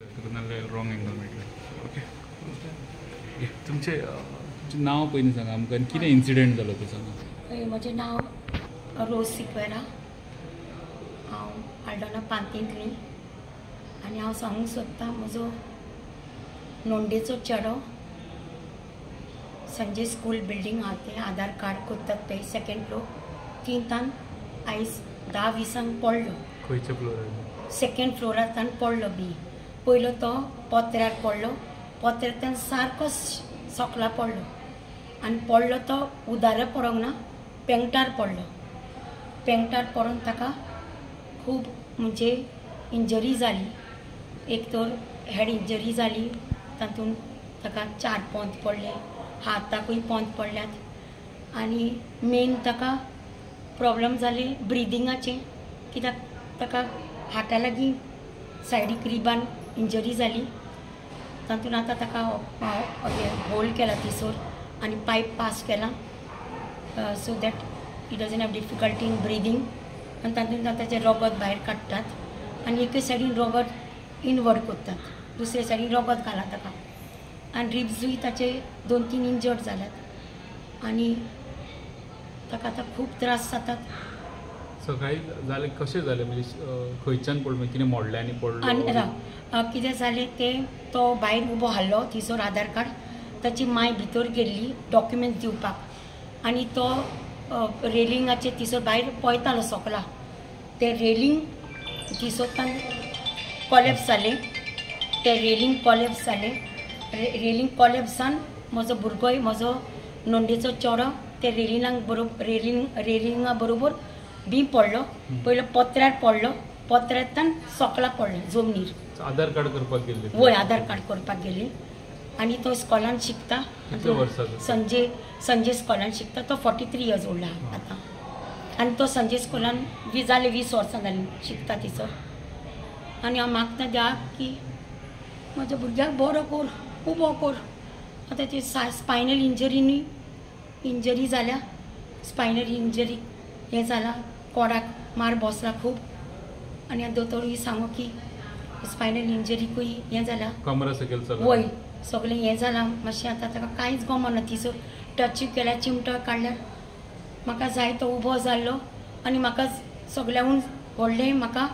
Wrong angle मेळटलें. Okay, तुमचें तुमचें नांव पयलीं सांगा आमकां आनी कितें इन्सिडंट जालो तें सांगा. म्हजें नांव रोज सिक्वेरा, हांव आल्डोना पांतींतली आनी हांव सांगूंक सोदतां म्हजो नोंडेचो चेडो संजय स्कूल बिल्डींग आहा तें आधार कार्ड कोत्तात पळय सेकेंड फ्लोर थिंतान आयज 10:20 पडलो. खंयच्या फ्लोरार? सेकेंड फ्लोरांतल्यान पडलो. बी पयलो तो पोत्र्यार पडलो, पोत्र्यांतल्यान सारको सोकला पडलो आनी पडलो तो उदारे पडोंक ना, पेंगटार पडलो. पेंगटार पडून ताका खूब म्हणजे इंजरी जाली. एक तर हेड इंजरी जाली, तातूंत ताका 4 पोंत पडले, हाताकूय पोंत पडल्यात आनी मेन ताका प्रॉब्लम जाले ब्रिदिंगाचें, कित्याक ताका हाता लागीं सायडीक रिबान इंजरी जाली. तातूंत आतां ताका होल केला थंयसर आनी पायप पास केला so that he doesn't have difficulty in breathing. आनी तातूंत आतां ताचें रगत भायर काडटात आनी एके सायडीन रगत इनवर्ड करतात, दुसरे सायडीन रगत घाला ताका आनी रिब्सूय ताचे 2-3 इंजर्ड जाल्यात आनी ताका आतां खूब त्रास जातात. सकाळी जालें कशें जालें म्हणजे खंयच्यान पडलो, कितें मोडल्यांनी पडलो आनी राव कितें जालें तें, तो भायर उबो हाडलो थंयसर आधार कार्ड, ताची माय भितर गेल्ली डॉक्युमेंट्स दिवपाक आनी तो रेलिंगाचेर थंयसर भायर पळयतालो सोकला, तें रेलिंग थंयसरतान कॉलेप्स जालें. तें रेलिंग कॉलेप्स जालें, रेलिंग कॉलेप्स जावन म्हजो भुरगोय म्हजो नोंडेचो चेडो ते रेलिंगाक बरोबर रेलिंगा बरोबर बी पडलो. पयलो पोत्र्यार पडलो, पोत्र्यांतल्यान सोकला पडलो जमनीर. आधार कार्ड करपाक गेल्ली? वय, आधार कार्ड करपाक गेल्ली आनी तो स्कॉलान शिकता. संजय संजय स्कॉलान शिकता, तो 43 इयर्स ओल्ड आहा आतां आनी तो संजय स्कॉलान जाले 20 वर्सां जालीं शिकता थंयसर. आनी हांव मागता देवाक की म्हज्या भुरग्याक बरो कर, उबो कर. आतां ती स्पायनल इंजरी न्ही, इंजरी जाल्या, स्पायनल इंजरी हें जालां, कोडाक मार बसला खूब आनी दोतोरूय सांगू की स्पायनल इंजरीकूय हें जालां, कमरा सकयल वय सगळें हें जालां. मातशें आतां ताका कांयच गमना, थंयसर टच केल्यार चिमटो काडल्यार म्हाका जाय तो उबो जाल्लो आनी म्हाका सगळ्याहून व्हडलें म्हाका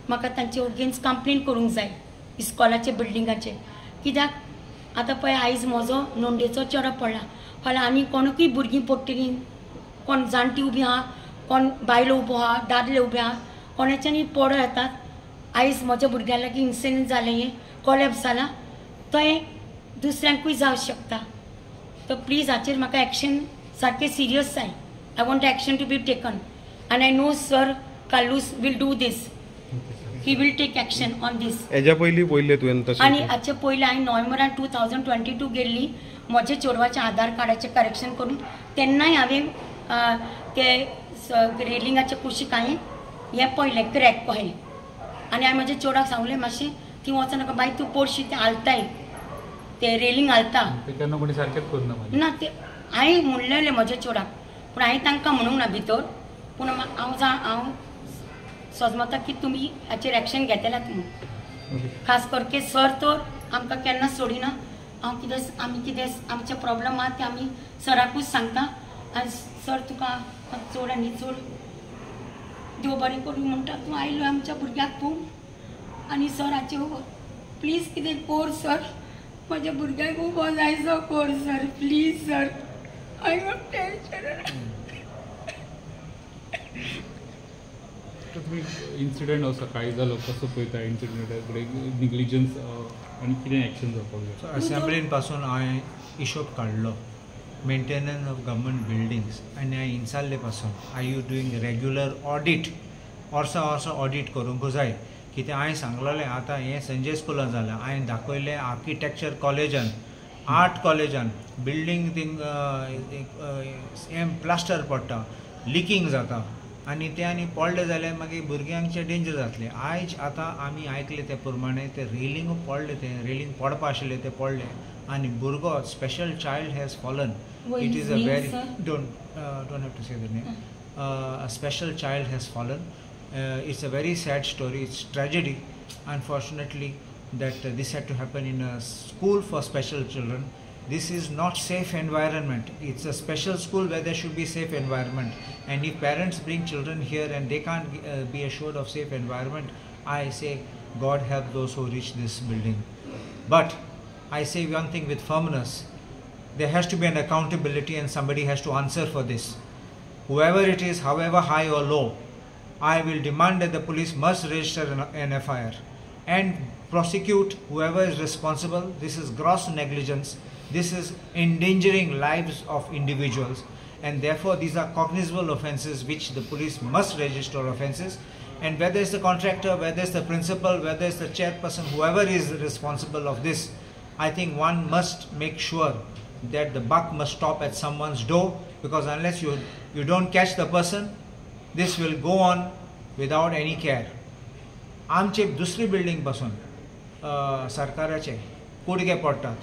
म्हाका तांचे अगेन्स्ट कंप्लेन करूंक जाय इस्कॉलाचे बिल्डिंगाचे, कित्याक आतां पळय आयज म्हजो नोंडेचो चेडो पडला, फाल्यां आनी कोणूय भुरगीं पडटलीं, कोण जाणटी उबी आहा, कोण बायलो उबो आहा, दादले उबे आहा, कोणाच्यानी पडो येतात. आयज म्हज्या भुरग्या लागीं इन्सिडंट जालें, हें कॉलेप्स जालां, थंय दुसऱ्यांकूय जावं शकता. तर प्लीज हाचेर म्हाका एक्शन सारकें सिरियस जाय. I want action to be taken आनी I know sir Carlos will do this, he will take action on this. हेज्या पयलीं पयलें तुवें तशें? आनी हाचे पयलीं हांवें नोव्हेंबरान 2022 गेल्ली म्हज्या चेडवाच्या आधार कार्डाचें करेक्शन करून, तेन्नाय हांवें ते रेलिंगाचे कुशीक हांवें हें पळयलें क्रॅक कहें आनी हांवें म्हज्या चेडवाक सांगलें मातशें थंय वचनाका बाय, तूं पडशी तें हालताय, तें रेलिंग हालता. केन्ना कोणी सारकेंच करुना ना तें हांवें म्हणलेलें म्हज्या चेडवाक, पूण हांवें तांकां म्हणूंक ना भितर, पूण हांव हांव सजमता की तुमी हाचेर एक्शन घेतल्यात म्हणून. खास करके सर तर आमकां केन्ना सोडिना. हांव कितें आमी कितें आमचे प्रॉब्लम आहा ते आमी सराकूच सांगता आनी सर तुका चड आनी चड देव बरें करूं म्हणटा, तूं आयलो आमच्या भुरग्याक पळोवंक आनी सर हाचे प्लीज कितें कर सर, म्हज्या भुरग्याक उबो जायचो कर sir, please sir, I am tension. तुमी इन्सिडंट हो सकाळी जालो कसो पळयता इन्सिडंट निग्लिजन्स आनी कितें एक्शन जावपाक जाय? असेंब्लीन पासून हांवें हिशोब काडलो मेंटेनन्स ऑफ गव्हर्मेंट बिल्डिंग्स आनी हांवें इन्साल्ले पासून are you doing regular audit, वर्सां वर्सां ऑडीट करूंक जाय. कित्याक हांवें सांगलेलें आतां हें संजय स्कुलान जालां, हांवें दाखयलें आर्किटेक्चर कॉलेजान, आर्ट कॉलेजान बिल्डींग थिंग हें प्लास्टर पडटा, लिकींग जाता आनी तें आनी पडलें जाल्यार मागीर भुरग्यांचें डेंजर जातलें. आयज आतां आमी आयकलें ते प्रमाणे तें रेलिंग पडलें, तें रेलिंग पडपा आशिल्लें तें पडलें आनी भुरगो special child has fallen. It is a very don't have to say the name, a special child has fallen. It's a very sad story, it's tragedy. Unfortunately that this had to happen in a school for special children. This is not safe environment. It's a special school where there should be safe environment, and if parents bring children here and they can't be assured of safe environment, I say God help those who reach this building. But I say one thing with firmness, there has to be an accountability and somebody has to answer for this. Whoever it is, however high or low, I will demand that the police must register an FIR and prosecute whoever is responsible. This is gross negligence. This is endangering lives of individuals, and therefore these are cognizable offences which the police must register offences. And whether it's the contractor, whether it's the principal, whether it's the chairperson, whoever is responsible of this, I think one must make sure that the buck must stop at someone's door, because unless you don't catch the person, this will go on without any care. आमचे दुसरी building पासून सरकाराचे कुडगे पडटात,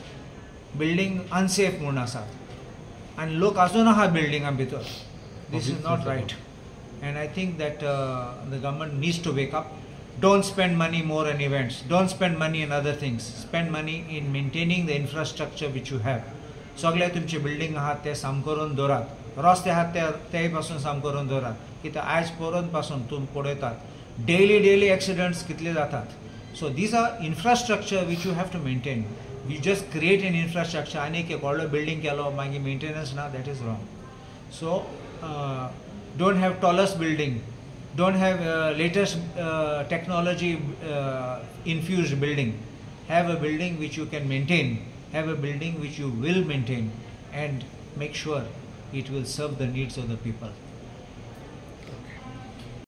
building unsafe म्हूण आसात आनी लोक आजून आहा बिल्डिंगा भितर. This is not right, and I think that the government needs to wake up. Don't spend money more on events, don't spend money in other things, spend money in maintaining the infrastructure which you have. सगळे तुमचे building आहात ते साम करून दवरात, रस्ते आहात ते पासून साम करून दवरात, कित्याक आयज परोवन पासून तुमी पळयतात डेली डेली एक्सिडंट्स कितले जातात. So these are infrastructure which you have to maintain. You just create an infrastructure आनी एक व्हडलो बिल्डिंग केलो मागीर मेंटेनन्स ना, that is wrong. So don't have tallest building, don't have latest technology infused building. Have a building which you can maintain, have a building which you will maintain, and make sure it will serve the needs of the people.